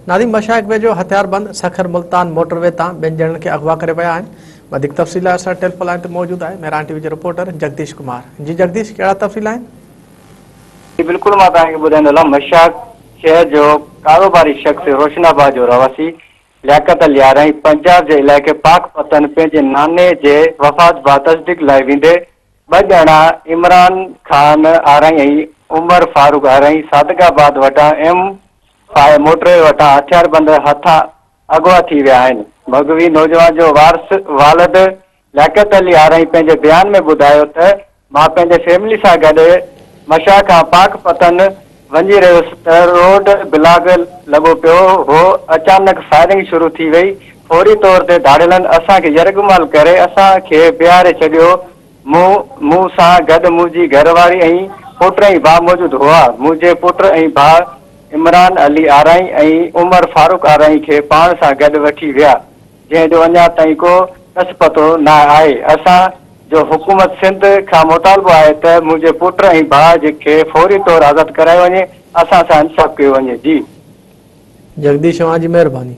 ناظرين مشائخ ويجهو هٿياربند سکر ملتان موٽر وي تان ٻن ڄڻن کي اغوا ڪري ويا آهن. وڌيڪ تفصيل لاء اسان ٽيليفون لائين تي موجود آهي مهراڻ ٽي وي جو رپورٽر جگديش ڪمار. جي جگديش ڪهڙا تفصيل آهن؟ جي بلڪل مان توهان کي ٻڌائيندو هلان مشاق شهر جو ڪاروباري شخص روشن آباد جو رهواسي لياقت علي آرائين پنجاب جي علائقي پاڪ پتن پنهنجي ناني جي وفات بعد تصديق لاء ويندي ٻه ڄڻا عمران خان آرائين ۽ عمر فاروق آرائين صادق آباد وٽان ايم فائيو موٽروي وٽان هٿياربند هٿان اغوا ٿي ويا آهن. مغوي نوجوان جو وارث والد لياقت علي آرائين پنهنجي بيان ۾ ٻڌايو ته مان پنهنجي فيملي سان گڏ مشا کان پاڪ پتن وڃي رهيس ته روڊ بلاڪ لڳو پيو هو اچانڪ فائرنگ شروع ٿي وئي فوري طور تي ڌاڙيلن اسان کي يرغمال ڪري اسان کي بيهاري ڇڏيو مون مون سان گڏ منهنجي گهر واري ۽ پٽ ۽ ڀاء موجود هئا منهنجي پٽ ۽ ڀاء عمران علي آرائين ۽ عمر فاروق آرائين کي پاڻ سان گڏ وٺي ويا جنهن جو اڃا تائين ڪو ڏس پتو نه آهي، اسان جو حڪومت سنڌ کان مطالبو آهي ته منهنجي پٽ ۽ ڀاء جي کي فوري طور آزاد ڪرايو وڃي، اسان سان انصاف ڪيو وڃي، جي. جگديش اوهان جي مهرباني.